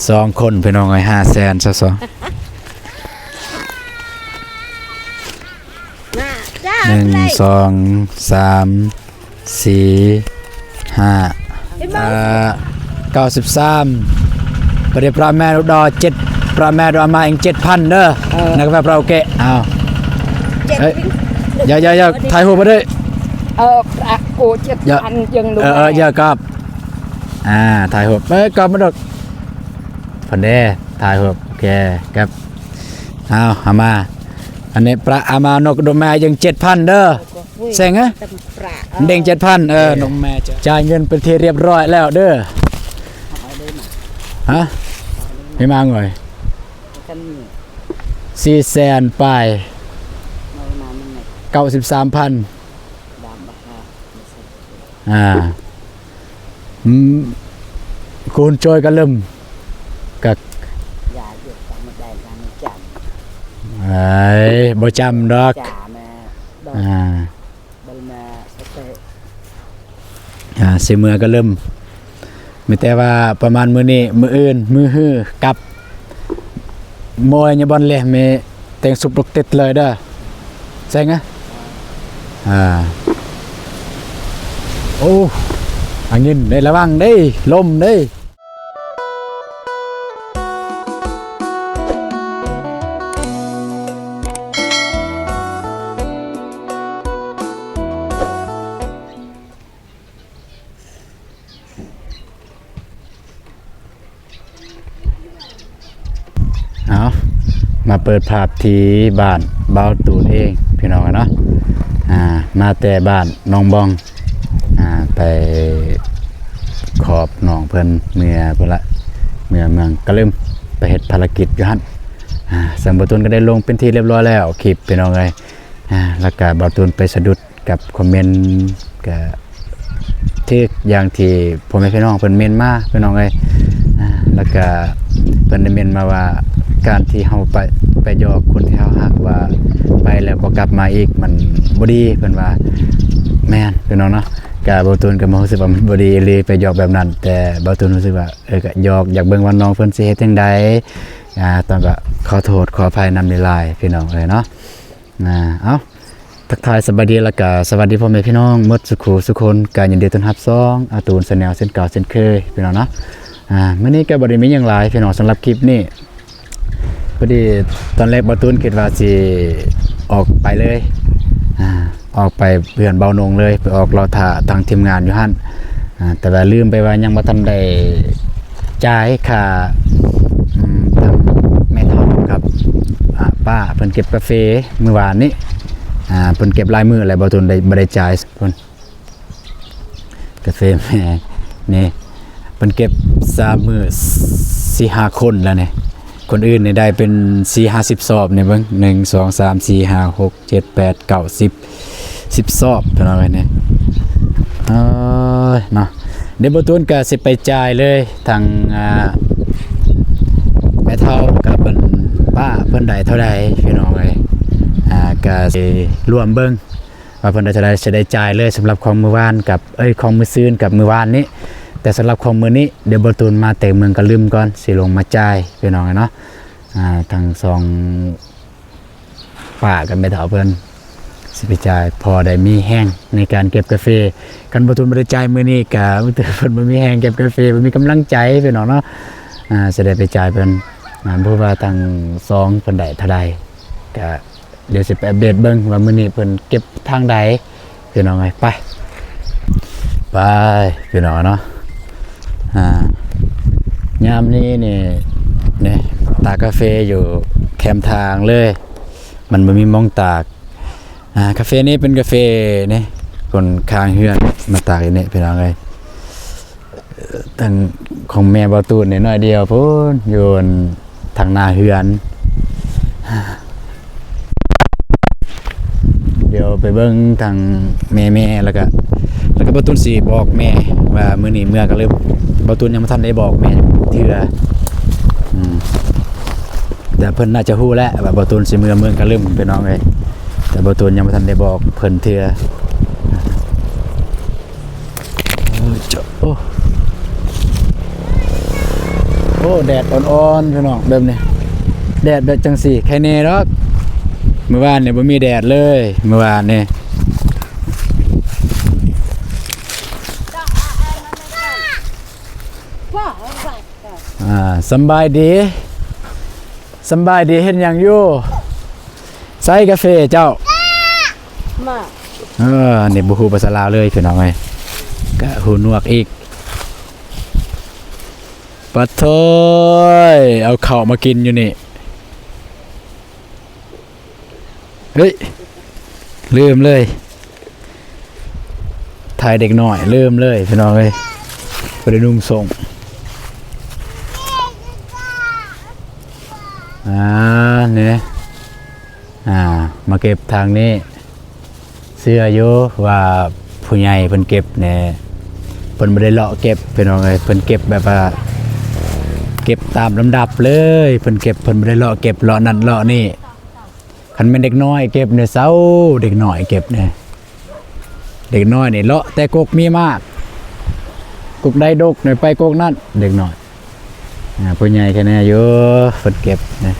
ສອງຄົນພີ່ນ້ອງເອີຍ ຫ້າແສນຊາວສອງ ໜຶ່ງ ສອງ ສາມ ສີ່ ຫ້າ ເອີ ເກົ້າສິບສາມ ປະເດ ປະແມ ອຸດອ ເຈັດ ປະແມ ອາມາ ເອັງ ເຈັດພັນເດີ ເອີ ນັກກາແຟ ປະໂອເກະ ເອົາ ເຈັດ ເອີຍ ຢ່າ ຢ່າ ຢ່າ ຖ່າຍຮູບມາເດີ ເອີ ປະໂອ ເຈັດພັນ ຈັ່ງ ເອີ ເອີ ຢ່າກັບ ອ່າ ຖ່າຍຮູບ ເອີຍ ກັບມາດອກ ເພິ່ນເດ້ ຖ່າຍຮູບ ໂອເຄ ກັບ ເອົາ ເອົາມາ ອັນນີ້ ປະອາມາ ນົກດົມແມ ຍັງເຈັດພັນເດີ ເສັງເອີຍ ເດັງເຈັດພັນ ເອີ ນົກແມ ຈ່າຍເງິນເປັນທີ່ຮຽບຮ້ອຍແລ້ວເດີ ຮະ ມີມາງອຍ ສີ່ແສນປາຍ ເກົ້າສິບສາມພັນ ອ່າ ອືມ ຄູນໂຈຍກະລຶມ ກະ ເອີຍ ບໍ່ຈຳດອກ ອ່າ ອ່າ ຊິເມືອກະລຶມ ມີແຕ່ວ່າປະມານມື້ນີ້ ມື້ອື່ນ ມື້ຮືກັບ ໂມຍຍະບອນເລ ເມ ແຕ່ງສຸບລົກຕິດເລີຍເດີ ແຊງນະ ອ່າ ໂອ້ ອາງຍິນເດ້ ລະວັງເດ້ ລົມເດ້. ເອົາ ມາເປີດພາບທີ່ບ້ານບ່າວຕູນເອງ ພີ່ນ້ອງເນາະ ອ່າ ມາແຕ່ບ້ານໜອງບອງ ອ່າ ໄປຂອບໜອງເພິ່ນ ເມືອພຸ້ນລະ ເມືອເມືອງກະລຶມ ໄປເຮັດພາລະກິດຢູ່ຫັ້ນ ອ່າ ເຊິ່ງບ່າວຕູນກະໄດ້ລົງເປັນທີ່ຮຽບຮ້ອຍແລ້ວ ຄລິບ ພີ່ນ້ອງເອີຍ ອ່າ ລະກະບ່າວຕູນໄປສະດຸດ ກັບຄອມເມັນກະຖືກຢ່າງທີ່ພໍ່ແມ່ພີ່ນ້ອງເພິ່ນເມັນມາ ພີ່ນ້ອງເອີຍ ອ່າ ລະກະເພິ່ນໄດ້ເມັນມາວ່າ ການທີ່ເຮົາໄປ ໄປຢອກຄົນທີ່ເຮົາຮັກວ່າ ໄປແລ້ວບໍ່ກັບມາອີກ ມັນບໍ່ດີ ເພິ່ນວ່າ ແມ່ນ ພີ່ນ້ອງເນາະ ກະບ່າວຕູນກະມາຮູ້ສຶກວ່າມັນບໍ່ດີອີ່ຫຼີ ໄປຢອກແບບນັ້ນ ແຕ່ບ່າວຕູນຮູ້ສຶກວ່າ ເອີ ກະຢອກ ຢາກເບິ່ງວ່ານ້ອງເພິ່ນຊິເຮັດຈັ່ງໃດ ອ່າ ຕ້ອງກະຂໍໂທດຂໍອະໄພນຳຫຼາຍໆ ພີ່ນ້ອງເອີຍເນາະ ອ່າ ເອົາ ທັກທາຍສະບາຍດີ ແລ້ວກະສະຫວັດດີພໍ່ແມ່ພີ່ນ້ອງໝົດສູ່ຄູ່ສູ່ຄົນ ກະຍິນດີຕ້ອນຮັບຊ່ອງອາຕູນແຊນແນວເຊັ່ນເກົ່າເຊັ່ນເຄີຍ ພີ່ນ້ອງເນາະ ອ່າ ມື້ນີ້ກະບໍ່ໄດ້ມີຫຍັງຫຼາຍ ພີ່ນ້ອງ ສຳລັບຄລິບນີ້ ພໍດີຕອນແລກບ່າວຕູນຄິດວ່າຊິອອກໄປເລີຍ ອ່າ ອອກໄປເຮືອນບ່າວນົງເລີຍ ໄປອອກລໍຖ້າທາງທີມງານຢູ່ຫັ້ນ ອ່າ ແຕ່ວ່າລືມໄປວ່າຍັງບໍ່ທັນໄດ້ຈ່າຍຄ່າ ອືມ ທາງແມ່ເຖົ້າກັບ ອ່າ ປ້າເພິ່ນເກັບກາເຟມື້ວານນີ້ ອ່າ ເພິ່ນເກັບຫຼາຍມື້ແລ້ວ ບ່າວຕູນໄດ້ ບໍ່ໄດ້ຈ່າຍເພິ່ນ ກາເຟແມ່ນີ້ ເພິ່ນເກັບສາມມື້ ສີ່ຫ້າຄົນແລ້ວນີ້ ຄົນອື່ນນີ້ໄດ້ເປັນສີ່ຫ້າສິບສອບນີ້ເບິ່ງ ໜຶ່ງ ສອງ ສາມ ສີ່ ຫ້າ ຫົກ ເຈັດ ແປດ ເກົ້າ ສິບ ສິບສອບ ພີ່ນ້ອງເອີຍນີ້ ເອີຍເນາະ ດຽວບ່າວຕູນກະຊິໄປຈ່າຍເລີຍ ທາງ ອ່າ ແມ່ເຖົ້າກັບອັນປ້າເພິ່ນໄດ້ເທົ່າໃດ ພີ່ນ້ອງເອີຍ ອ່າ ກະຊິລວມເບິ່ງ ວ່າເພິ່ນໄດ້ເທົ່າໃດ ຊິໄດ້ຈ່າຍເລີຍ ສຳລັບຂອງມື້ວານກັບ ເອີຍ ຂອງມື້ຊືນກັບມື້ວານນີ້ ແຕ່ສຳລັບຂອງມື້ນີ້ ດຽວບ່າວຕູນມາແຕ່ເມືອງກະລຶມກ່ອນ ຊິລົງມາຈ່າຍ ພີ່ນ້ອງເນາະ ອ່າ ທັງສອງປ້າກັບແມ່ເຖົ້າເພິ່ນ ຊິໄປຈ່າຍ ພໍໄດ້ມີແຮງໃນການເກັບກາເຟ ຄັນບ່າວຕູນບໍ່ໄດ້ຈ່າຍມື້ນີ້ກະ ມີແຕ່ເພິ່ນບໍ່ມີແຮງເກັບກາເຟ ບໍ່ມີກຳລັງໃຈ ພີ່ນ້ອງເນາະ ອ່າ ຊິໄດ້ໄປຈ່າຍເພິ່ນ ອ່າ ບໍ່ຮູ້ວ່າທັງສອງເພິ່ນໄດ້ເທົ່າໃດ ກະ ດຽວຊິໄປອັບເດດເບິ່ງວ່າມື້ນີ້ເພິ່ນເກັບທາງໃດ ພີ່ນ້ອງເອີຍ ໄປ ໄປ ພີ່ນ້ອງເນາະ ອ່າ ຍາມນີ້ນີ້ ນີ້ ຕາກກາເຟຢູ່ແຄມທາງເລີຍ ມັນບໍ່ມີໝ່ອງຕາກ ອ່າ ກາເຟນີ້ເປັນກາເຟນີ້ ຄົນຂ້າງເຮືອນມາຕາກຢູ່ນີ້ ພີ່ນ້ອງເອີຍ. ທາງຂອງແມ່ບ່າວຕູນນີ້ໜ້ອຍດຽວພຸ້ນ ຢູ່ທາງໜ້າເຮືອນ ດຽວໄປເບິ່ງທາງແມ່ໆ ແລ້ວກະ ແລ້ວກະບ່າວຕູນຊິບອກແມ່ວ່າມື້ນີ້ເມືອກະລຶມ ບ່າວຕູນຍັງບໍ່ທັນໄດ້ບອກແມ່ເທື່ອ ອືມ ແຕ່ເພິ່ນໜ້າຈະຮູ້ແລ້ວວ່າບ່າວຕູນຊິເມືອເມືອງກະລຶມ ພີ່ນ້ອງເອີຍ ແຕ່ບ່າວຕູນຍັງບໍ່ທັນໄດ້ບອກເພິ່ນເທື່ອ. ໂອ້ ໂອ້ ອ້ ແດດອ່ອນໆ ພີ່ນ້ອງ ແບບນີ້ ແດດແບບຈັ່ງຊີ້ ໃຄແນ່ດອກ. ມື້ວານນີ້ບໍ່ມີແດດເລີຍ ມື້ວານນີ້. ອ່າ ສຳບາຍດີ ສຳບາຍດີ ເຮັດຫຍັງຢູ່? ໃສກາເຟເຈົ້າ? ມາ ເອີ ອັນນີ້ບໍ່ຮູ້ພາສາລາວເລີຍ ພີ່ນ້ອງເອີຍ ກະຫູໜວກອີກ. ປະໂທຍ ເອົາເຂົ້າມາກິນຢູ່ນີ້. ເອີຍ ລືມເລີຍ ຖ່າຍເດັກນ້ອຍ ລືມເລີຍ ພີ່ນ້ອງເອີຍ ບໍ່ໄດ້ນຸ່ງສົ້ງ. ອ່າ ນີ້ ອ່າ ມາເກັບທາງນີ້ ເຊື່ອຢູ່ວ່າຜູ້ໃຫຍ່ເພິ່ນເກັບແນ່ ເພິ່ນບໍ່ໄດ້ເລາະເກັບ ພີ່ນ້ອງເອີຍ ເພິ່ນເກັບແບບວ່າ ເກັບຕາມລຳດັບເລີຍ ເພິ່ນເກັບ ເພິ່ນບໍ່ໄດ້ເລາະເກັບ ເລາະນັ້ນເລາະນີ້. ຄັນແມ່ນເດັກນ້ອຍເກັບນີ້ເຊົາ ເດັກນ້ອຍເກັບນີ້ ເດັກນ້ອຍນີ້ເລາະແຕ່ກົກມີໝາກ ກົກໃດດົກນີ້ໄປກົກນັ້ນ ເດັກນ້ອຍ. ອ່າ ຜູ້ໃຫຍ່ແຄ່ແນ່ຢູ່ ເພິ່ນເກັບນະ.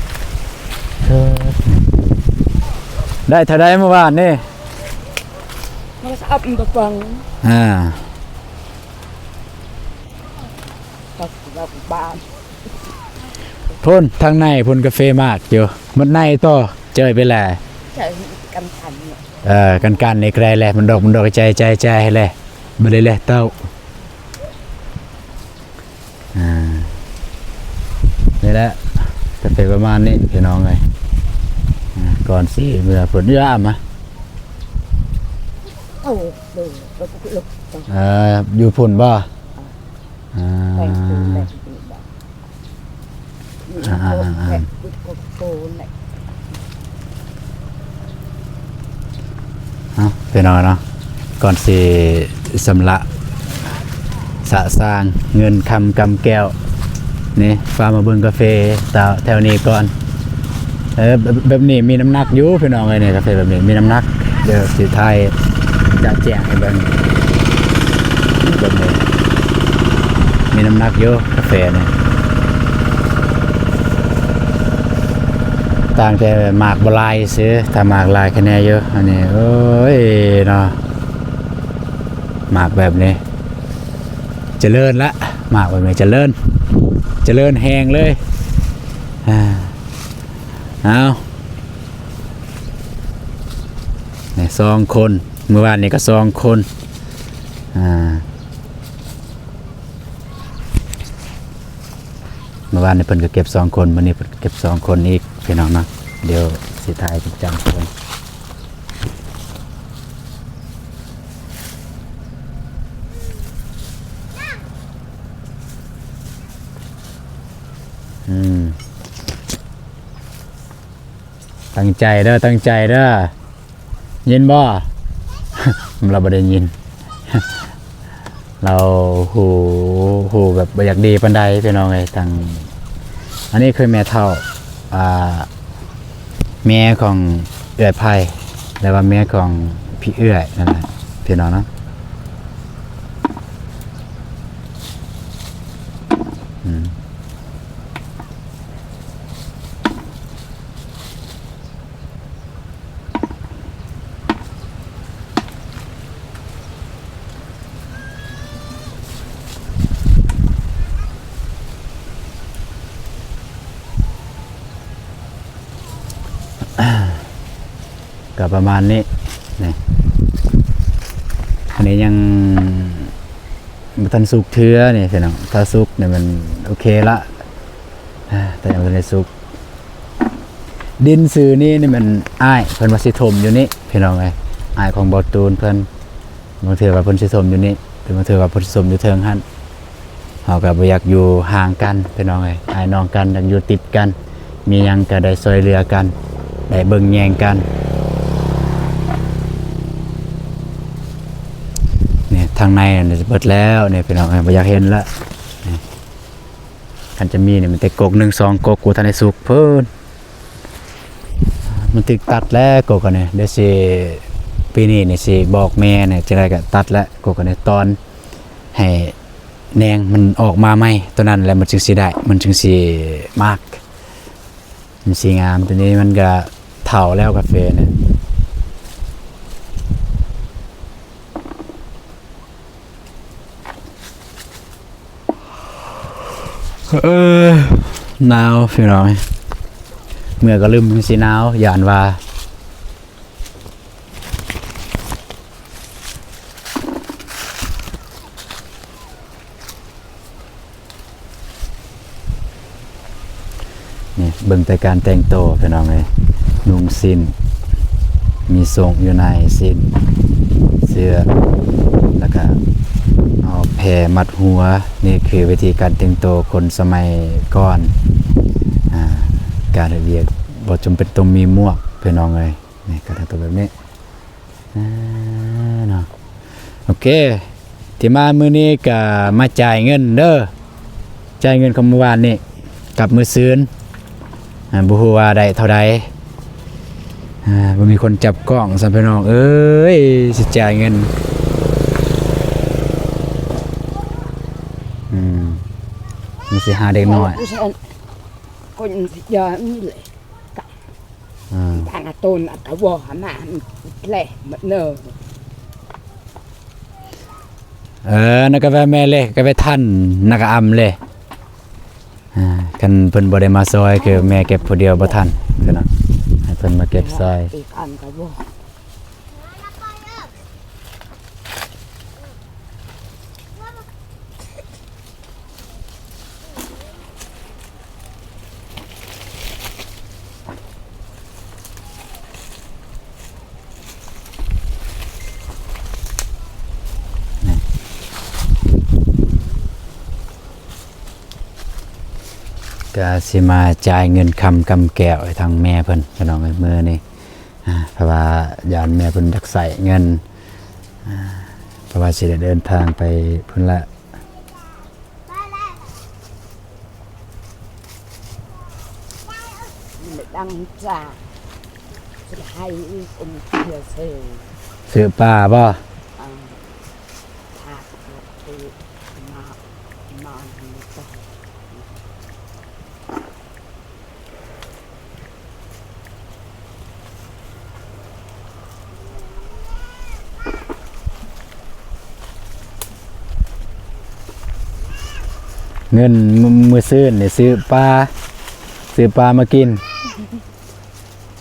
ໄດ້ເທົ່າໃດມື້ວານນີ້? ມາສາມປະປອງ ອ່າ ປະປອງບາດ. ພຸ້ນ ທາງໃນພຸ້ນກາເຟໝາກຢູ່ ໝົດໃນຕໍ່ ເຈີໄປແຫຼະ ໃຊ່ກັນກັນເນາະ. ເອີ ກັນກັນນີ້ກະໄດ້ແຫຼະ ມັນດອກ ມັນດອກ ໃຈ ໃຈ ໃຈແຫຼະ ບໍ່ໄດ້ແຫຼະເຕົ້າ. ອ່າ ນີ້ແຫຼະ ກະເປັນປະມານນີ້ພີ່ນ້ອງເອີຍ. ອ່າ ກ່ອນຊິເມືອພຸ້ນ ຢູ່ອາມມາ ໂອ້ ເອີ ຢູ່ພຸ້ນບໍ່? ອ່າ ອ່າໆໆ ເອົາ ພີ່ນ້ອງເນາະ ກ່ອນຊິຊຳລະສະສາງເງິນຄຳກຳແກ້ວນີ້ ພາມາເບິ່ງກາເຟແຖວນີ້ກ່ອນ. ເອີ ແບບ ແບບນີ້ມີນ້ຳໜັກຢູ່ພີ່ນ້ອງເອີຍ ນີ້ກາເຟແບບນີ້ມີນ້ຳໜັກ. ດຽວຊິຖ່າຍຈະແຈ້ງໃຫ້ເບິ່ງ ແບບນີ້ມີນ້ຳໜັກຢູ່ກາເຟນີ້ ຕ່າງແຕ່ໝາກບໍ່ຫຼາຍຊື່ ຖ້າໝາກຫຼາຍຄະແນຢູ່. ອັນນີ້ ໂອ້ຍເນາະ ໝາກແບບນີ້ຈະເລີນລະ ໝາກແບບນີ້ຈະເລີນ ຈະເລີນແຮງເລີຍ. ອ່າ ເອົາ ນີ້ສອງຄົນ ມື້ວານນີ້ກະສອງຄົນ. ອ່າ ມື້ວານນີ້ເພິ່ນກະເກັບສອງຄົນ ມື້ນີ້ເພິ່ນກະເກັບສອງຄົນອີກ ພີ່ນ້ອງເນາະ. ດຽວຊິຖ່າຍຈັກຈັງກ່ອນ. ອືມ ຕັ້ງໃຈເດີ ຕັ້ງໃຈເດີ ຍິນບໍ່? ລາວບໍ່ໄດ້ຍິນ ລາວຫູ ຫູແບບບໍ່ຢາກດີປານໃດ ພີ່ນ້ອງເອີຍ. ທັງ ອັນນີ້ຄືແມ່ເຖົ້າ ອ່າ ແມ່ຂອງເອື້ອຍໄພ ຫຼືວ່າແມ່ຂອງພີ່ເອື້ອຍນັ້ນແຫຼະ ພີ່ນ້ອງເນາະ. ອືມ ກະປະມານນີ້ ນີ້ ອັນນີ້ຍັງບໍ່ທັນສຸກເທື່ອນີ້ພີ່ນ້ອງ. ຖ້າສຸກນີ້ມັນໂອເຄລະ ແຕ່ຍັງບໍ່ທັນໄດ້ສຸກ. ດິນຊື່ນີ້ ນີ້ແມ່ນອ້າຍເພິ່ນວ່າຊິຖົມຢູ່ນີ້ພີ່ນ້ອງເອີຍ ອ້າຍຂອງບໍ່ຕູນເພິ່ນ. ບາງເທື່ອວ່າເພິ່ນຊິຖົມຢູ່ນີ້ ແຕ່ບາງເທື່ອວ່າເພິ່ນຊິຖົມຢູ່ເທິງຫັ້ນ. ເຮົາກະບໍ່ຢາກຢູ່ຫ່າງກັນພີ່ນ້ອງເອີຍ ອ້າຍນ້ອງກັນ ຢາກຢູ່ຕິດກັນ ມີຫຍັງກະໄດ້ຊ່ວຍເຫຼືອກັນ ໄດ້ເບິ່ງແຍງກັນ. ນີ້ ທາງໃນນີ້ເບິດແລ້ວນີ້ພີ່ນ້ອງເອີຍ ບໍ່ຢາກເຫັນລະ. ນີ້ ຄັນຈະມີນີ້ມັນແຕ່ກົກໜຶ່ງສອງກົກ ບໍ່ທັນໄດ້ສຸກພຸ້ນ. ມັນຖືກຕັດແລ້ວກົກອັນນີ້ ດຽວຊິ ປີນີ້ນີ້ຊິບອກແມ່ນີ້ ຈັ່ງໃດກະຕັດແລ້ວກົກອັນນີ້ ຕອນໃຫ້ ແໜງມັນອອກມາໃໝ່ ໂຕນັ້ນແຫຼະມັນຈຶ່ງຊິໄດ້ ມັນຈຶ່ງຊິໝາກ ມັນຊິງາມ. ໂຕນີ້ມັນກະເຖົ້າແລ້ວກາເຟນະ. ເອີ ໜາວພີ່ນ້ອງ ເມື່ອກະລຶມຊິໜາວ ຢ້ານວ່າ ນີ້ເບິ່ງແຕ່ການແຕ່ງໂຕພີ່ນ້ອງເອີຍ ນຸ່ງສິ້ນ ມີສົ້ງຢູ່ໃນສິ້ນ ເສື້ອ ແລ້ວກະເອົາແພມັດຫົວ. ນີ້ຄືວິທີການແຕ່ງໂຕຄົນສະໄໝກ່ອນ ອາ ການເຮັດວຽກບໍ່ຈຳເປັນຕ້ອງມີໝວກພີ່ນ້ອງເອີຍ. ນີ້ກະແຕ່ງໂຕແບບນີ້ ອາ ເນາະ. ໂອເຄ ທີ່ມາມື້ນີ້ກະມາຈ່າຍເງິນເດີ ຈ່າຍເງິນຂອງມື້ວານນີ້ກັບມື້ຊືນ ອາ ບໍ່ຮູ້ວ່າໄດ້ເທົ່າໃດ ອາ ບໍ່ມີຄົນຈັບກ້ອງຊ້ຳພີ່ນ້ອງເອີຍ ຊິຈ່າຍເງິນ ອືມ ມັນຊິຫາເດັກນ້ອຍ ອືມ ເອີ ນັກກາແຟແມ່ເລກະໄປທັນ ນັກກາອຳເລ ອາ ຄັນເພິ່ນບໍ່ໄດ້ມາຊ່ອຍ ຄືແມ່ເກັບຜູ້ດຽວບໍ່ທັນ ຄືນະ ໃຫ້ເພິ່ນມາເກັບຊ່ອຍ. ກະຊິມາຈ່າຍເງິນຄຳກຳແກ້ວໃຫ້ທາງແມ່ເພິ່ນ ພີ່ນ້ອງເອີຍ ມື້ນີ້ ອາ ເພາະວ່າຢ້ານແມ່ເພິ່ນຢາກໃຊ້ເງິນ ອາ ເພາະວ່າຊິໄດ້ເດີນທາງໄປພຸ້ນລະ. ຊື້ປາບໍ່? ເງິນມື້ ມື້ຊືນນີ້ຊື້ປາ ຊື້ປາມາກິນ.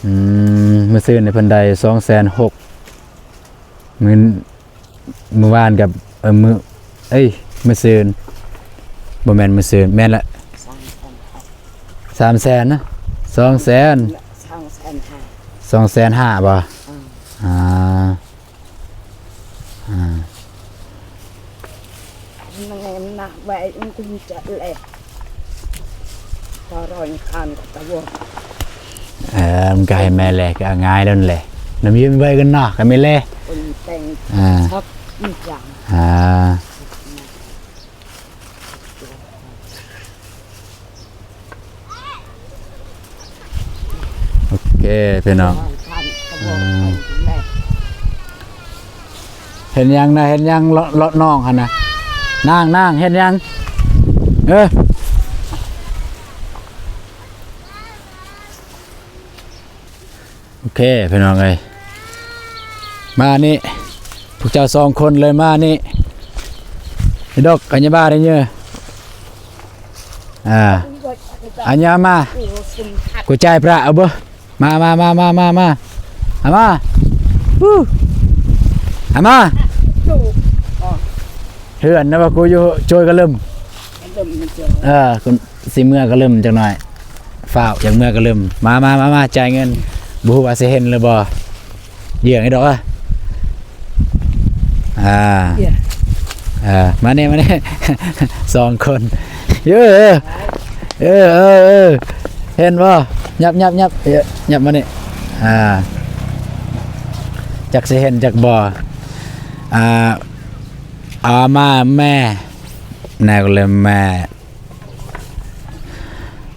ອືມ ມື້ຊືນນີ້ເພິ່ນໄດ້ສອງແສນຫົກ ມື້ ມື້ວານກັບ ເອີ ມື້ ເອີຍ ມື້ຊືນ ບໍ່ແມ່ນມື້ຊືນ ແມ່ນລະ ສາມແສນນະ ສອງແສນ ສອງແສນຫ້າ ສອງແສນຫ້າບໍ່? ອືມ ອາ ອາ ເອີ ມັນກະໃຫ້ແມ່ແລ ກະງ່າຍແລ້ວນັ້ນແຫຼະ ນ້ຳຢືມໄວ້ກັນເນາະ ກະແມ່ນແລ ອາ ອາ ໂອເຄພີ່ນ້ອງ ອືມ ເຮັດຫຍັງນະ ເຮັດຫຍັງ ເລາະ ເລາະນ້ອງຫັ້ນນະ ນາງ ນາງ ເຮັດຫຍັງ ເອີ. ໂອເຄພີ່ນ້ອງເອີຍ ມານີ້ ພວກເຈົ້າສອງຄົນເລີຍ ມານີ້ ດອກ ອັນຍາບາດເນີ ອາ ອັນຍາມາ ກູຈ່າຍພຣະ ເອົາເບີ ມາ ມາ ມາ ມາ ມາ ມາ ເອົາມາ ເອົາມາ ເຮືອນນະວ່າ ກູຢູ່ໂຈຍກະລຶມ ເອີ ຊິເມືອກະລຶມຈັກໜ້ອຍ ຟ້າວຢາກເມືອກະລຶມ ມາ ມາ ມາ ມາ ຈ່າຍເງິນ ບໍ່ຮູ້ວ່າຊິເຫັນຫຼືບໍ່ ເຫຍື່ອງອີດອກ ອາ ເອີ ມານີ້ ມານີ້ ສອງຄົນ ເອີ ເອີ ເອີ ເອີ ເຫັນບໍ່ ຫຍັບ ຫຍັບ ຫຍັບ ຫຍັບມານີ້ ອາ ຈັກຊິເຫັນຈັກບໍ່ ອາ ອາ ມາ ແມ່ ແນວເລີຍແມ່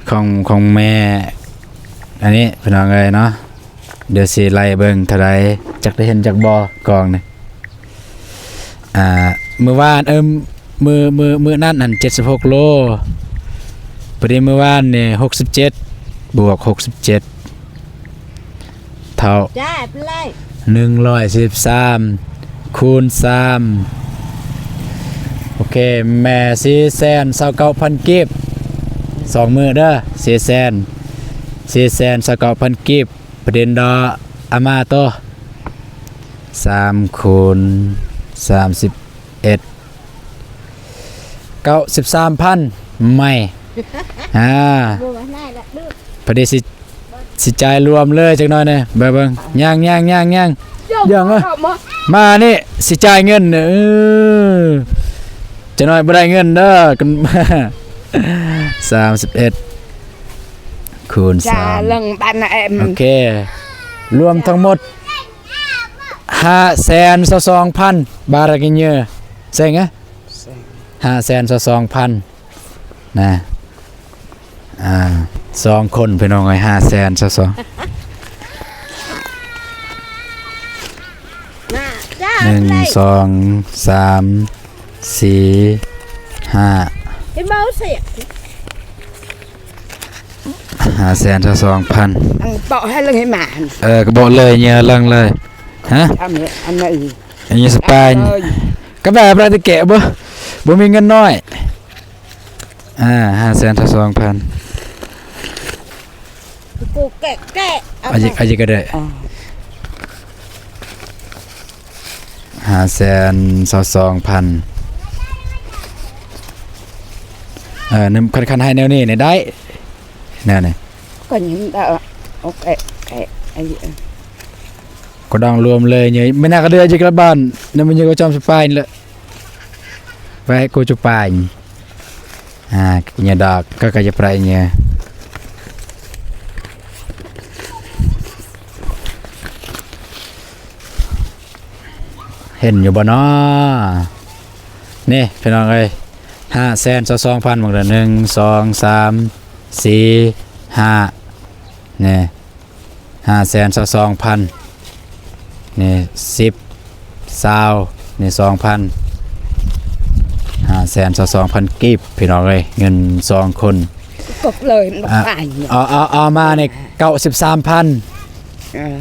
ຂອງ ຂອງແມ່ ອັນນີ້ພີ່ນ້ອງເອີຍເນາະ ດຽວຊິໄລ່ເບິ່ງເທົ່າໃດ ຈັກໄດ້ເຫັນຈັກບໍ່ ກອງນີ້ ອາ ມື້ວານ ເອີ ມື້ ມື້ ມື້ນັ້ນຫັ້ນເຈັດສິບຫົກໂລ, ພໍດີມື້ວານນີ້ຫົກສິບເຈັດ ບວກຫົກສິບເຈັດ ເທົ່າ ໜຶ່ງຮ້ອຍສີ່ສິບສາມ ຄູນສາມ. ໂອເຄ ແມ່ ສີ່ແສນຊາວເກົ້າພັນກີບ ສອງມື້ເດີ ສີ່ແສນ ສີ່ແສນຊາວເກົ້າພັນກີບ. ປະເດັນດອກອາມາໂຕ ສາມຄູນສາມສິບເອັດ ເກົ້າສິບສາມພັນໃໝ່. ອ່າ ບໍ່ວ່ານາຍລະ ພໍດີຊິ ຊິຈ່າຍລວມເລີຍຈັກໜ້ອຍນີ້ ເບິ່ງໆ ຍັງໆໆໆ ຍັງ ເຈົ້າ ເບິ່ງເອີຍ ເຂົ້າມາ ມານີ້ຊິຈ່າຍເງິນ ເອີ ຈັກໜ້ອຍບໍ່ໄດ້ເງິນເດີ ສາມສິບເອັດ ຄູນສາມ ໂອເຄ ລວມທັງໝົດ ຫ້າແສນຊາວສອງພັນ ບາດ ເຊງ ຫ້າແສນຊາວສອງພັນ ນະ ອ່າ ສອງຄົນພີ່ນ້ອງເອີຍ ຫ້າແສນຊາວສອງ ໜຶ່ງ ສອງ ສາມ ສີ່ ຫ້າ ຫ້າແສນຊາວສອງພັນ ອັນເປາະໃຫ້ເລີຍໃຫ້ໝາ ເອີ ກະເບາະເລີຍ ເຫຍື່ອເລີຍ ຮະ ອັນນີ້ ອັນນີ້ ອັນນີ້ສະປາຍ ເອີຍ ກະແບບລະຕະແກະບໍ່ ບໍ່ມີເງິນນ້ອຍ ອ່າ ຫ້າແສນຊາວສອງພັນ ກູແກະ ແກະ ເອົາ ອັນນີ້ ອັນນີ້ກະໄດ້ ອ່າ ຫ້າແສນຊາວສອງພັນ ເອີ ນຳ ຄັນ ຄັນໃຫ້ແນວນີ້ນີ້ໄດ້ ແນວນີ້ ກະຍັງ ເອີ ໂອເຄ ເອີ ໂອເຄ ກະດອງລວມເລີຍ ແມ່ນາກະເດືອຈິກະລະບານ ນຳມັນຍັງກະຈອມສະປາຍນີ້ແຫຼະ ໄວ້ໃຫ້ກູຈະປາຍ ອ່າ ຍາດອກ ກະ ກະຈະປາຍ ຍາ ເຫັນຢູ່ບໍ່ນໍ ນີ້ພີ່ນ້ອງເອີຍ ຫ້າແສນຊາວສອງພັນ ເບິ່ງເດີ ໜຶ່ງ ສອງ ສາມ ສີ່ ຫ້າ ນີ້ ຫ້າແສນຊາວສອງພັນ ນີ້ ສິບ ຊາວ ນີ້ ສອງພັນ ຫ້າແສນຊາວສອງພັນກີບ ພີ່ນ້ອງເອີຍ ເງິນສອງຄົນ ກົບເລີຍ ອ່າ ເອົາ ເອົາ ເອົາມານີ້ ເກົ້າສິບສາມພັນ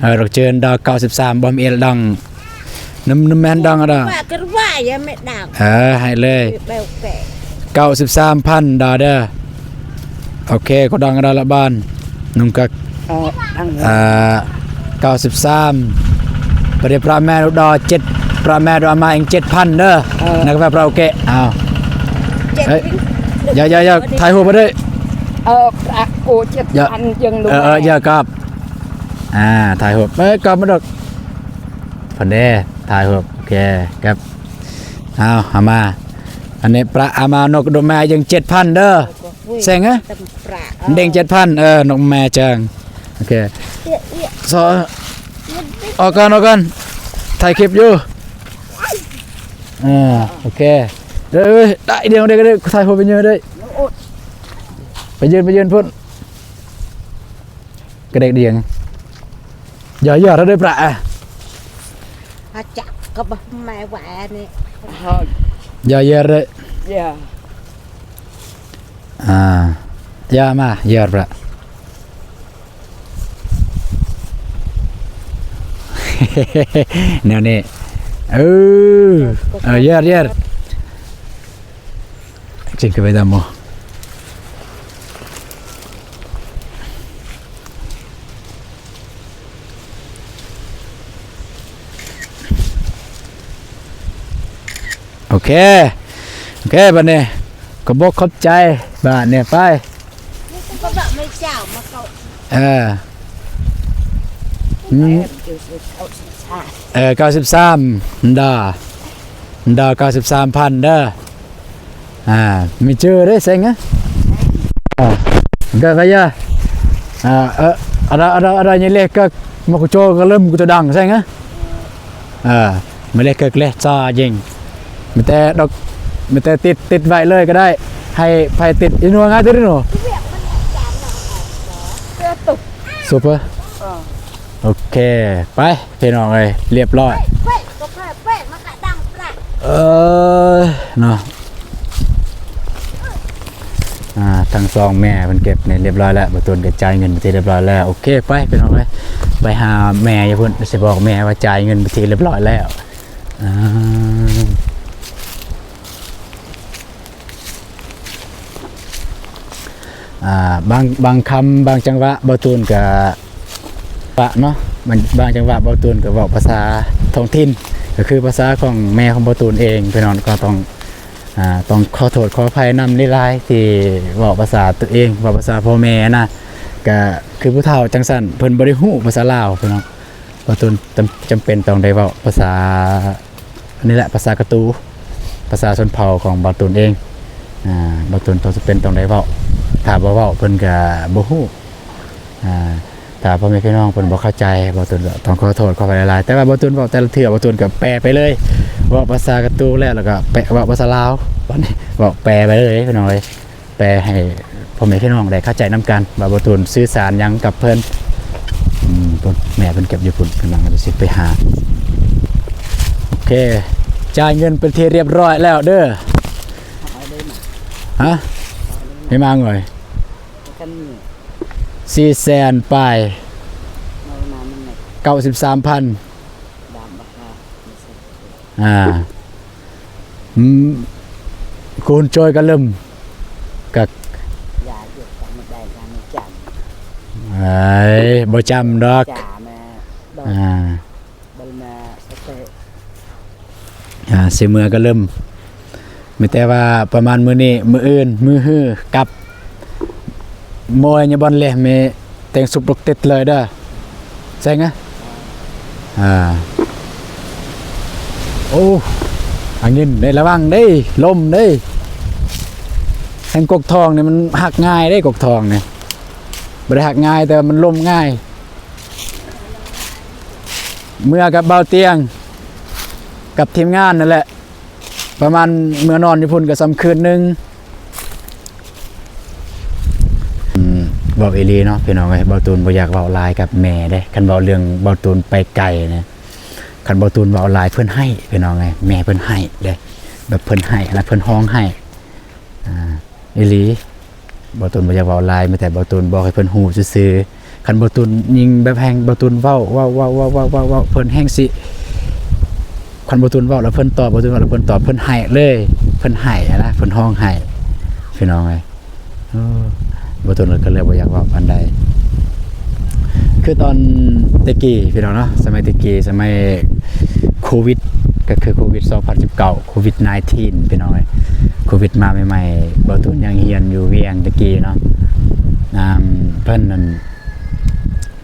ເອີ ດອກເຈີນດອກເກົ້າສິບສາມ ບໍ່ມີເອລດັງ ນຳ ນຳແມ່ນດັງດອກ ເອີ ໃຫ້ເລີຍ ເກົ້າສິບສາມພັນດາເດີ ໂອເຄ ກະດອງດາລະບານ ນຸ່ງກັກ ເອີ ເກົ້າສິບສາມ ປະເດ ປະແມ່ລູກດອກເຈັດ ປະແມ່ດອກມາອີກເຈັດພັນເດີ ນັກແຟປະໂອເກະ ເອົາ ເອີ ຢ່າ ຢ່າ ຢ່າ ຖ່າຍຮູບມາເດີ ເອີ ປະໂກເຈັດພັນ ຈັ່ງ ເອີ ເອີ ຢ່າກັບ ອ່າ ຖ່າຍຮູບ ເອີ ກັບມາດອກ ພັນເດ ຖ່າຍຮູບ ໂອເຄ ກັບ ເອົາ ເອົາມາ ອັນນີ້ປະ ເອົາມາ ນົກດົກແມ່ຍັງເຈັດພັນເດີ ເສັງ ເອີ ເດັງເຈັດພັນ ເອີ ນົກແມ່ຈັ່ງ ໂອເຄ ຊໍ ອອກກ່ອນ ອອກກ່ອນ ຖ່າຍຄລິບຢູ່ ເອີ ໂອເຄ ເດີ ເດີ ຖ່າຍຮູບໄປເຍີ້ ໄປຢືນ ໄປຢືນພຸ້ນ ກະເດັກດຽງ ຢ່າ ຢ່າ ເຮົາໄດ້ປະ ອາຈັກກະບໍ່ແມ່ແຫວນີ້ ຢ່າ ຢ່າ ເດີ ຢ່າ ອ່າ ຢ່າມາ ຢ່າປະ ແນວນີ້ ເອີ ເອີ ຢ່າ ຢ່າ ຈິງກະໄປດຳບໍ່ ໂອເຄ ໂອເຄ ບາດນີ້ ຂອບອົກຂອບໃຈ ບາດນີ້ໄປ ເອີ ເອີ ເກົ້າສິບສາມ ດາ ດາ ເກົ້າສິບສາມພັນເດີ ອ່າ ມີເຈີເດ້ເສັງ ເອີ ກະໄປຢາ ອ່າ ເອີ ອາດາ ອາດາ ອາດາ ຍາເລກກະ ມາກຸໂຈກະເລີ່ມກຸໂຈດັງເສັງ ເອີ ມາເລກກະເລຊາຍິງ ມີແຕ່ດອກ ມີແຕ່ຕິດ ຕິດໄວ້ເລີຍກະໄດ້ ໃຫ້ໃຜຕິດ ອີໜູ ງ່າຍຕິດ ອີໜູ ຊຸບເປີ ໂອເຄ ໄປ ພີ່ນ້ອງເອີຍ ລຽບຮ້ອຍ ເອີ ເນາະ ອ່າ ທັງສອງແມ່ເພິ່ນເກັບນີ້ຮຽບຮ້ອຍແລ້ວ, ບ່າວຕູນກໍຈ່າຍເງິນເປັນທີ່ຮຽບຮ້ອຍແລ້ວ. ໂອເຄ ໄປພີ່ນ້ອງເອີຍ ໄປຫາແມ່ຢູ່ພຸ້ນ ຊິບອກແມ່ວ່າຈ່າຍເງິນເປັນທີ່ຮຽບຮ້ອຍແລ້ວ. ອ່າ ອ່າ ບາງ ບາງຄຳບາງຈັງຫວະ ບ່າວຕູນກະປະເນາະ ບາງ ບາງຈັງຫວະ ບ່າວຕູນກະເວົ້າພາສາທ້ອງຖິ່ນ ກະຄືພາສາຂອງແມ່ຂອງບ່າວຕູນເອງ. ພີ່ນ້ອງກໍຕ້ອງ ອ່າ ຕ້ອງຂໍໂທດຂໍອະໄພນຳຫຼາຍໆ ທີ່ເວົ້າພາສາຕົວເອງ ເວົ້າພາສາພໍ່ແມ່ນະ. ກະຄືຜູ້ເຖົ້າຈັ່ງຊັ້ນ ເພິ່ນບໍ່ໄດ້ຮູ້ພາສາລາວ ພີ່ນ້ອງ. ບ່າວຕູນຈຳ ຈຳເປັນຕ້ອງໄດ້ເວົ້າພາສາ ອັນນີ້ແຫຼະ ພາສາກະຕູ ພາສາຊົນເຜົ່າຂອງບ່າວຕູນເອງ. ອ່າ ບ່າວຕູນຕ້ອງຈຳເປັນຕ້ອງໄດ້ເວົ້າ, ຖ້າບໍ່ເວົ້າເພິ່ນກະບໍ່ຮູ້. ອ່າ ຖ້າພໍ່ແມ່ພີ່ນ້ອງເພິ່ນບໍ່ເຂົ້າໃຈ ບ່າວຕູນກໍຕ້ອງຂໍໂທດຂໍອະໄພຫຼາຍໆ. ແຕ່ວ່າບ່າວຕູນເວົ້າແຕ່ລະເທື່ອ ບ່າວຕູນກໍແປໄປເລີຍ, ເວົ້າພາສາກະຕູແລ້ວ ແລ້ວກໍແປ ເວົ້າພາສາລາວ ບາດນີ້ເວົ້າແປໄປເລີຍພີ່ນ້ອງເອີຍ. ແປໃຫ້ພໍ່ແມ່ພີ່ນ້ອງໄດ້ເຂົ້າໃຈນຳກັນວ່າບ່າວຕູນສື່ສານຫຍັງກັບເພິ່ນ. ອືມ ພຸ້ນ ແມ່ເພິ່ນເກັບຢູ່ພຸ້ນ ກຳລັງຊິໄປຫາ. ໂອເຄ ຈ່າຍເງິນເປັນທີ່ຮຽບຮ້ອຍແລ້ວເດີ. ຮະ? ໄດ້ມາເອີຍ ສີ່ແສນປາຍ ເກົ້າສິບສາມພັນ. ອ່າ ອືມ ຄູນໂຈຍກະເລີ່ມກະ ເອີຍ ບໍ່ຈຳດອກ. ອ່າ ອ່າ ຊິເມືອກະເລີ່ມ ມີແຕ່ວ່າປະມານມື້ນີ້ ມື້ອື່ນ ມື້ຮືກັບ ໂມຍຍະບອນເລ ແມ່ແຕ່ງສຸບລົກຕິດເລີຍເດີ ແຊງນະ. ອ່າ ໂອ້ ອາງຍິນເດ້ ລະວັງເດ້ ລົມເດ້. ແຫ່ງກົກທອງນີ້ມັນຫັກງ່າຍເດ້ ກົກທອງນີ້ ບໍ່ໄດ້ຫັກງ່າຍ ແຕ່ວ່າມັນລົ້ມງ່າຍ. ເມືອກັບບ່າວຕຽງ ກັບທີມງານນັ້ນແຫຼະ ປະມານເມືອນອນຢູ່ພຸ້ນກໍສ່ຳຄືນໜຶ່ງ. ອືມ ເວົ້າອີ່ຫຼີເນາະພີ່ນ້ອງເອີຍ ບ່າວຕູນບໍ່ຢາກເວົ້າຫຼາຍກັບແມ່ເດ້. ຄັນເວົ້າເລື່ອງບ່າວຕູນໄປໄກນະ ຄັນບ່າວຕູນເວົ້າຫຼາຍເພິ່ນໄຫ້ ພີ່ນ້ອງເອີຍ ແມ່ເພິ່ນໄຫ້ເດ້ ແບບເພິ່ນໄຫ້ນະ ເພິ່ນຮ້ອງໄຫ້. ອ່າ ອີ່ຫຼີ. ບ່າວຕູນບໍ່ຢາກເວົ້າຫຼາຍ ມີແຕ່ບ່າວຕູນບອກໃຫ້ເພິ່ນຮູ້ຊື່ໆ. ຄັນບ່າວຕູນຍິ່ງແບບແຮງ ບ່າວຕູນເວົ້າ ເວົ້າ ເວົ້າ ເພິ່ນແຮງຊິ ຄັນບ່າວຕູນເວົ້າແລ້ວເພິ່ນຕອບ ບ່າວຕູນເວົ້າແລ້ວເພິ່ນຕອບ ເພິ່ນໄຫ້ເລີຍ ເພິ່ນໄຫ້ນະ ເພິ່ນຮ້ອງໄຫ້ ພີ່ນ້ອງເອີຍ. ເອີ ບ່າວຕູນກໍເລີຍບໍ່ຢາກເວົ້າປານໃດ. ຄືຕອນແຕ່ກີ້ພີ່ນ້ອງເນາະ ສະໄໝແຕ່ກີ້ ສະໄໝໂຄວິດ ກໍຄືໂຄວິດສອງພັນສິບເກົ້າ ໂຄວິດໜາຍທີນ ພີ່ນ້ອງເອີຍ ໂຄວິດມາໃໝ່ໆ ບ່າວຕູນຍັງຮຽນຢູ່ວຽງແຕ່ກີ້ເນາະ. ອ່າ ເພິ່ນນັ້ນ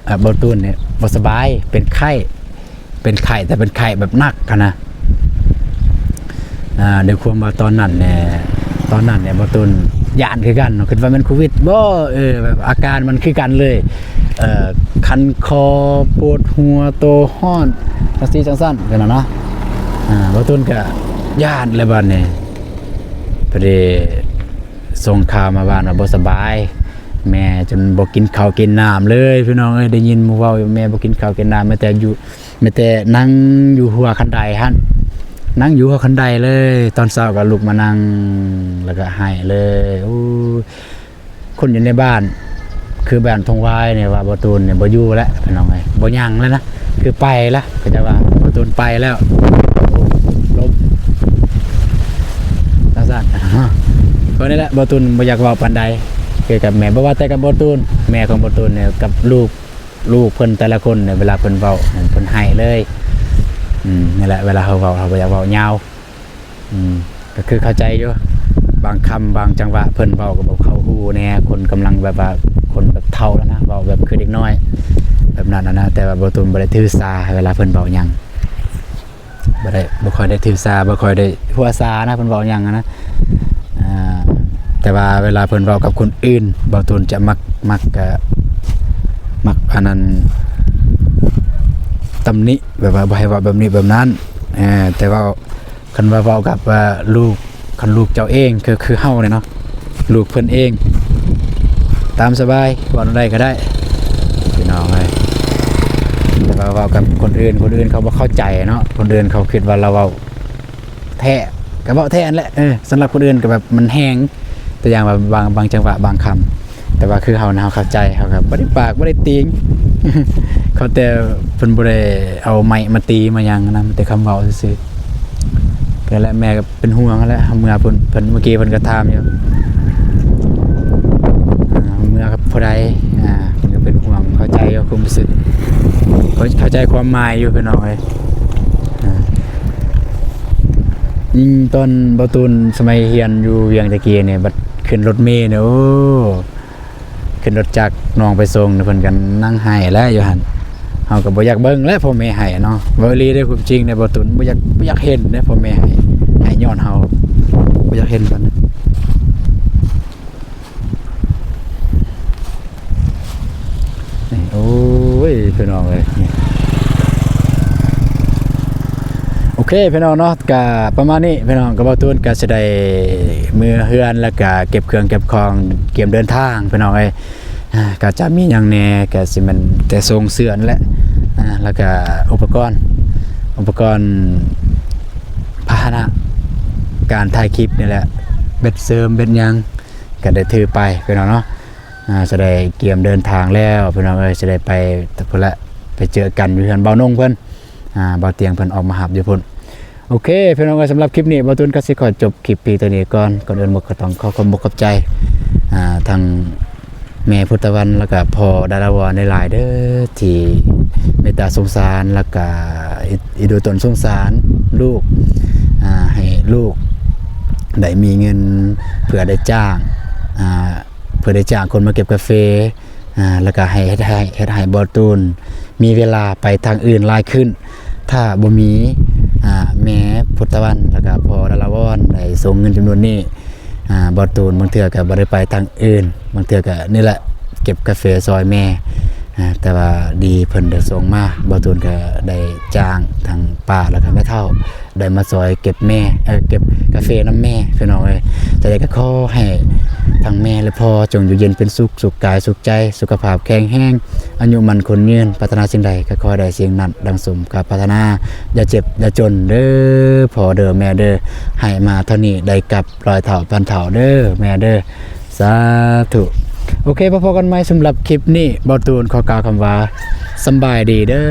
ອ່າ ບ່າວຕູນນີ້ບໍ່ສະບາຍ ເປັນໄຂ້ ເປັນໄຂ້ ແຕ່ເປັນໄຂ້ແບບໜັກຫັ້ນນະ. ອ່າ ດ້ວຍຄວາມວ່າຕອນນັ້ນແນ່ ຕອນນັ້ນແນ່ ບ່າວຕູນຢ້ານຄືກັນເນາະ ຄິດວ່າແມ່ນໂຄວິດບໍ່ ເອີ ແບບອາການມັນຄືກັນເລີຍ ເອີ ຄັນຄໍ ປວດຫົວ ໂຕຮ້ອນ ຈັ່ງຊີ້ຈັ່ງຊັ້ນກັນນະເນາະ. ອ່າ ບ່າວຕູນກະຢ້ານແລ້ວບາດນີ້ ພໍດີສົ່ງຂ່າວມາວ່ານະບໍ່ສະບາຍ ແມ່ຈົນບໍ່ກິນເຂົ້າກິນນ້ຳເລີຍ ພີ່ນ້ອງເອີຍ. ໄດ້ຍິນໝູ່ເວົ້າຢູ່ ແມ່ບໍ່ກິນເຂົ້າກິນນ້ຳ ແມ້ແຕ່ຢູ່ ແມ້ແຕ່ນັ່ງຢູ່ຫົວຄັນໄດຫັ້ນ ນັ່ງຢູ່ຫົວຄັນໄດເລີຍ. ຕອນເຊົ້າກໍລຸກມານັ່ງ ແລ້ວກໍໄຫ້ເລີຍ. ໂອ້ຍ ຄົນຢູ່ໃນບ້ານ ຄືບ້ານທົ່ງວາຍນີ້ວ່າບ່າວຕູນນີ້ບໍ່ຢູ່ແລ້ວ ພີ່ນ້ອງເອີຍ ບໍ່ຍັງແລ້ວນະ ຄືໄປແລ້ວ ເຂົາເຈົ້າວ່າບ່າວຕູນໄປແລ້ວ. ລົມ ຈັ່ງຊັ້ນ ກໍນີ້ແຫຼະ ບ່າວຕູນບໍ່ຢາກເວົ້າປານໃດກ່ຽວກັບແມ່ ບໍ່ວ່າແຕ່ກັບບ່າວຕູນ ແມ່ຂອງບ່າວຕູນນີ້ ກັບລູກ ລູກເພິ່ນແຕ່ລະຄົນນີ້ ເວລາເພິ່ນເວົ້າ ເພິ່ນໄຫ້ເລີຍ. ອືມ ນີ້ແຫຼະ ເວລາເຮົາເວົ້າ ເຮົາບໍ່ຢາກເວົ້າຍາວ. ອືມ ກໍຄືເຂົ້າໃຈຢູ່ ບາງຄຳບາງຈັງຫວະເພິ່ນເວົ້າກໍບໍ່ເຂົ້າຫູແດ່ ຄົນກຳລັງແບບວ່າ ຄົນແບບເຖົ້າແລ້ວນະ ເວົ້າແບບຄືເດັກນ້ອຍ ແບບນັ້ນນະ. ແຕ່ວ່າບ່າວຕູນບໍ່ໄດ້ຖືສາເວລາເພິ່ນເວົ້າຫຍັງ ບໍ່ໄດ້ ບໍ່ຄ່ອຍໄດ້ຖືສາ ບໍ່ຄ່ອຍໄດ້ຫົວຊານະ ເພິ່ນເວົ້າຫຍັງນະ. ອ່າ ແຕ່ວ່າເວລາເພິ່ນເວົ້າກັບຄົນອື່ນ ບ່າວຕູນຈະມັກ ມັກ ກະ ມັກອັນນັ້ນ ຕຳໜິ ແບບວ່າບໍ່ໃຫ້ເວົ້າແບບນີ້ແບບນັ້ນ. ເອີ ແຕ່ເວົ້າ ຄັນວ່າເວົ້າກັບ ອ່າ ລູກ ຄັນລູກເຈົ້າເອງ ຄື ຄືເຮົານີ້ເນາະ ລູກເພິ່ນເອງ ຕາມສະບາຍ ເວົ້າແນວໃດກໍໄດ້ ພີ່ນ້ອງເອີຍ. ແຕ່ວ່າເວົ້າກັບຄົນອື່ນ ຄົນອື່ນເຂົາບໍ່ເຂົ້າໃຈເນາະ ຄົນອື່ນເຂົາຄິດວ່າລາວເວົ້າແທ້ ກໍເວົ້າແທ້ຫັ້ນແຫຼະ. ເອີ ສຳລັບຄົນອື່ນກໍແບບມັນແຮງ ແຕ່ ຢ່າງວ່າບາງ ບາງຈັງຫວະບາງຄຳ ແຕ່ວ່າຄືເຮົານະ ເຮົາເຂົ້າໃຈ ເຮົາກໍບໍ່ໄດ້ປາກບໍ່ໄດ້ຕີງ ເຂົາແຕ່ເພິ່ນບໍ່ໄດ້ເອົາໄມ້ມາຕີມາຫຍັງນະ ມີແຕ່ຄຳເວົ້າຊື່ໆ. ກໍແຫຼະ ແມ່ກໍເປັນຫ່ວງຫັ້ນແຫຼະ ເມື່ອເພິ່ນ ເພິ່ນ ເມື່ອກີ້ເພິ່ນກໍຖາມຢູ່ ອ່າ ເມື່ອກັບຜູ້ໃດ ອ່າ ເພິ່ນກໍເປັນຫ່ວງ ເຂົ້າໃຈຢູ່ຄວາມຮູ້ສຶກ ເຂົ້າ ເຂົ້າໃຈຄວາມໝາຍຢູ່ ພີ່ນ້ອງເອີຍ. ອ່າ ຍິ່ງຕອນບ່າວຕູນສະໄໝຮຽນຢູ່ວຽງແຕ່ກີ້ນີ້ ບັດຂຶ້ນລົດເມນີ້ ໂອ້ ຂຶ້ນລົດຈັກນ້ອງໄປສົ່ງ ເພິ່ນກໍນັ່ງໄຫ້ແຫຼະຢູ່ຫັ້ນ. ເຮົາກໍບໍ່ຢາກເບິ່ງແຫຼະພໍ່ແມ່ໄຫ້ເນາະ ເວົ້າອີ່ຫຼີເດ້ ຄວາມຈິງເດ້ບ່າວຕູນ ບໍ່ຢາກ ບໍ່ຢາກເຫັນເດ້ພໍ່ແມ່ໄຫ້ ໄຫ້ຍ້ອນເຮົາ ບໍ່ຢາກເຫັນປານໃດ. ນີ້ ໂອ້ຍ ພີ່ນ້ອງເອີຍ ນີ້ ໂອເຄ ພີ່ນ້ອງເນາະ ກະປະມານນີ້ ພີ່ນ້ອງ ກະບ່າວຕູນກະຊິໄດ້ເມືອເຮືອນ ແລ້ວກະເກັບເຄື່ອງເກັບຂອງ ກຽມເດີນທາງ ພີ່ນ້ອງເອີຍ. ອ່າ ກະຈະມີຫຍັງແດ່ ກະຊິແມ່ນແຕ່ສົ່ງເສື້ອນັ້ນແຫຼະ ອ່າ ແລ້ວກະອຸປະກອນ ອຸປະກອນພາຫະນະ ການຖ່າຍຄລິບນີ້ແຫຼະ ເບັດເສີມເບັດຫຍັງ ກະໄດ້ຖືໄປ ພີ່ນ້ອງເນາະ. ອ່າ ຈະໄດ້ກຽມເດີນທາງແລ້ວ ພີ່ນ້ອງເອີຍ ຈະໄດ້ໄປພຸ້ນແຫຼະ ໄປເຈີກັນຢູ່ເຮືອນບ່າວນົງເພິ່ນ ອ່າ ບ່າວຕຽງເພິ່ນອອກມາຮັບຢູ່ພຸ້ນ. ໂອເຄ ພີ່ນ້ອງເອີຍ ສຳລັບຄລິບນີ້ ບ່າວຕູນກໍຊິຂໍຈົບຄລິບພຽງເທົ່ານີ້ກ່ອນ. ກ່ອນອື່ນໝົດກໍຕ້ອງຂໍຂອບອົກຂອບໃຈ ອ່າ ທັງແມ່ພຸດຕະວັນ ແລ້ວກະພໍ່ດາລາວອນຫຼາຍໆເດີ ທີ່ເມດຕາສົງສານ ແລ້ວກະອິ ອິນດູຕົນສົງສານລູກ ອ່າ ໃຫ້ລູກໄດ້ມີເງິນເພື່ອໄດ້ຈ້າງ ອ່າ ເພື່ອໄດ້ຈ້າງຄົນມາເກັບກາເຟ ອ່າ ແລ້ວກະໃຫ້ ເຮັດໃຫ້ ເຮັດໃຫ້ບ່າວຕູນມີເວລາໄປທາງອື່ນຫຼາຍຂຶ້ນ. ຖ້າບໍ່ມີ ອ່າ ແມ່ພຸດຕະວັນ ແລ້ວກະພໍ່ດາລາວອນໄດ້ສົ່ງເງິນຈຳນວນນີ້ ອ່າ ບ່າວຕູນບາງເທື່ອກະບໍ່ໄດ້ໄປທາງອື່ນ ບາງເທື່ອກະນີ້ແຫຼະ ເກັບກາເຟຊ່ອຍແມ່ ອ່າ ແຕ່ວ່າດີເພິ່ນໄດ້ສົ່ງມາ ບ່າວຕູນກະໄດ້ຈ້າງທັງປ້າ ແລ້ວກະແມ່ເຖົ້າ ໄດ້ມາຊ່ອຍເກັບແມ່ ເອີ ເກັບກາເຟນຳແມ່ ພີ່ນ້ອງເອີຍ. ຈັ່ງໃດກໍຂໍໃຫ້ທັງແມ່ ແລະ ພໍ່ ຈົ່ງຢູ່ເຢັນເປັນສຸກ ສຸກກາຍສຸກໃຈ ສຸຂະພາບແຂງແຮງ ອາຍຸໝັ້ນຂວັນຍືນ ປາດຖະໜາສິ່ງໃດກໍຂໍໃຫ້ໄດ້ສິ່ງນັ້ນ ດັ່ງສົມຄວາມປາດຖະໜາ ຢ່າເຈັບຢ່າຈົນເດີ ພໍ່ເດີ ແມ່ເດີ ໃຫ້ມາເທົ່ານີ້ໄດ້ກັບຮ້ອຍເທົ່າພັນເທົ່າເດີ ແມ່ເດີ. ສາທຸ. ໂອເຄ ພໍ້ກັນໃໝ່ ສຳລັບຄລິບນີ້ ບ່າວຕູນຂໍກ່າວຄຳວ່າ ສຳບາຍດີເດີ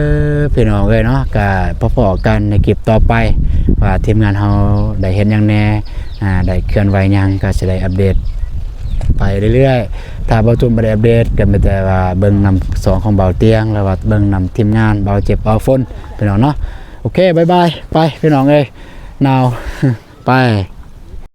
ພີ່ນ້ອງເອີຍເນາະ. ກະພໍ້ກັນໃນຄລິບຕໍ່ໄປ ວ່າທີມງານເຮົາໄດ້ເຮັດຫຍັງແດ່ ອ່າ ໄດ້ເຄື່ອນໄຫວຫຍັງ ກະຊິໄດ້ອັບເດດໄປເລື້ອຍໆ. ຖ້າບ່າວຕູນບໍ່ໄດ້ອັບເດດ ກະມີແຕ່ວ່າເບິ່ງນຳຊ່ອງຂອງບ່າວຕຽງ ຫຼືວ່າເບິ່ງນຳທີມງານບ່າວເຈັບບ່າວຝົນ ພີ່ນ້ອງເນາະ. ໂອເຄ ບາຍບາຍ ໄປພີ່ນ້ອງເອີຍ ໜາວ ໄປ.